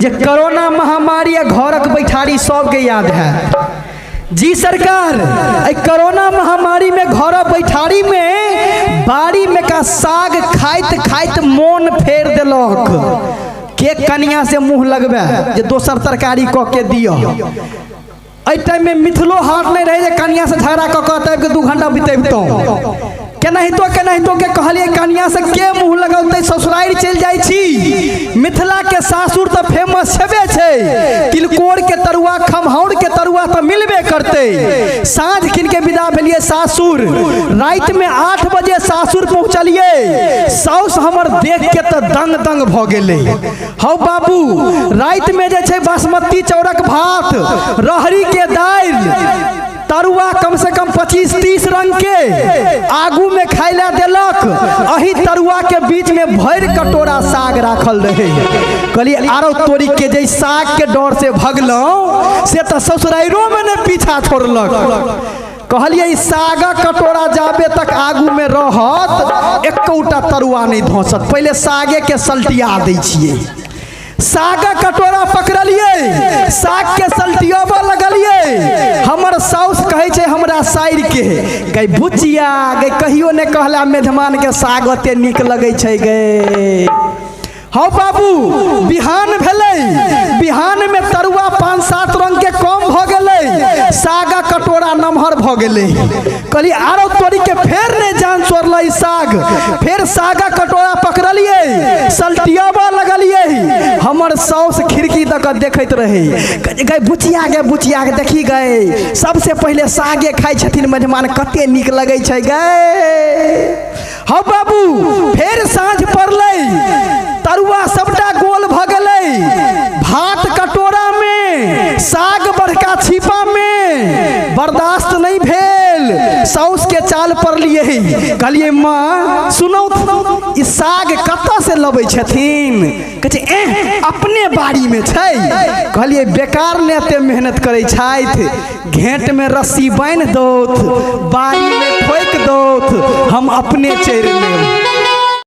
जे कोरोना महामारी आ घरक बैठारी सबके याद है। जी सरकार, एहि कोरोना महामारी में घर बैठारी में बाड़ी में का साग खाइत खाइत मोन फेर देलक। के कनिया से मुंह लगबे जे दोसर तरकारी कऽ के दिअ। एहि टाइम में मिथिलो हाट नहीं रहे जे कनिया से झगड़ा कऽ के तब के 2 घंटा बितेबतहुँ। केनाहितो केनाहितो के कहलिए कनिया से के मुंह लगौते, ससुरारि चलि जाइ छी। मिथिला के सासुर तऽ फेमस छेबे छै, तिलकोर के तरुआ खमहाउर के तरुआ तऽ मिलबे करते। साँझ खिन के विदा भेलिए सासुर, राति में 8 बजे सासुर पहुँचलिए। साउस हमर देख के तऽ दंग दंग भऽ गेलै। हौ बाबू, राति में जे छै बासमती चाउरक भात, रहरी के दालि, तरुआ कम से कम 25-30 रंग के आगू में खाय ला देलक। अही तरुआ के बीच में भरि कटोरा साग राखल रहे। कहलिए आरो तोरी के जे साग के डर से भगलहुँ से तऽ ससुराइरो में ने पीछा छोड़लक। कहलिए ई सागक कटोरा जाबे तक आगू में रहत एकोटा तरुआ नहीं धोसत, पहले सागे के सल्टिया दै छियै। सागक कटोरा पकड़लिए, साग के सल्टियाबऽ लगलिए। हमर साउस कहै छै हमरा साइर के, गै बुचिया गै, कहियो ने कहला मेजमान के साग ओते नीक लगै छै गै। हौ बाबू, बिहान भेलै, बिहान में तरुआ 5-7 रंग के कम भऽ गेलै, सागक कटोरा नमहर भऽ गेलै। कहलिए आरो तोरी के फेर ने जान छोड़लै साग। फेर सागक कटोरा पकड़लिए, सल्टियाबऽ लगलिए। हमर साउस खिड़की दऽ कऽ देखैत रहै, गै बुचिया गे बुचिया गे, देखी गै सबसे पहिले सागे खाइ छथिन मेजमान, कते नीक लगै छै गै। हौ बाबू, फेर साँझ पड़लै, तरुआ सबटा गोल भऽ गेलै, भात कटोरा में, साग बड़का छिपा में। बर्दाश्त नहीं भेल, साउस के चाल पड़लिए। कहलिए माँ सुनौ, ई साग कतऽ से लबै छथिन? कहै छै एह अपने बाड़ी में छै। कहलिए बेकार ने एते मेहनत करै छथि, घेंट में रस्सी बान्हि दौथ, बाड़ी में ठोकि दौथ, हम अपने चढ़ि लेब।